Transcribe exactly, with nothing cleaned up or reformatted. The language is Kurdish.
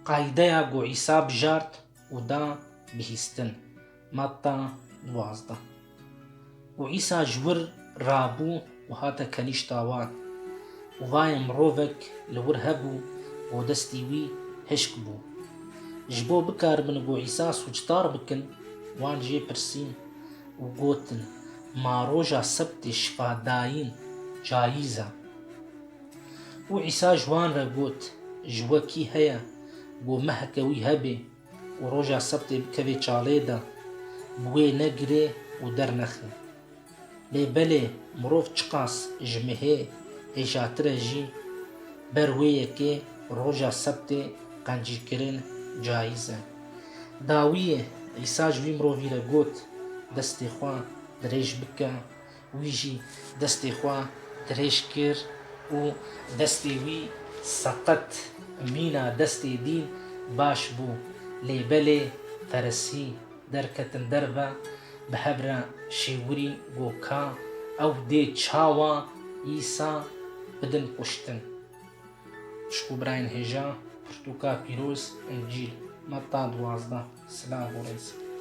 Qaydeya ku Îsa bijart û da bihîstin. Metta duwazdeh. Û Îsa ji wir rabû û hate kenîşta wan. Û vayê mirovek li wir hebû ku destî wî hişk bû. Ji bo bikaribin ku Îsa sûcdar bikin, wan jê pirsîn û gotin, Ma roja sebtê şifadayîn cayîz e? Û Îsa ji wan re got, Ji we kî heye ku meheke wî hebe û roja sebtê bikeve çalê de, bi wê negire û dernexe? Lê belê, mirov çiqas ji mehê hêjatir e jî, ber wê yekê roja sebtê qencîkirin cayîz e. Dawiyê Îsa ji wî mirovî re got, Destê xwe dirêj bike. Wî jî destê xwe dirêj kir û destê wî seqet mîna destê dîn baş bû. Lê belê ferisî derketin derve, bi hev re şêwirîn, got, Ka ew dê çawa Îsa bidin kuştin? Pişk û birayên hêja, pirtûka pîroz, Încîl, Metta duwazdeh. Silav û rêz.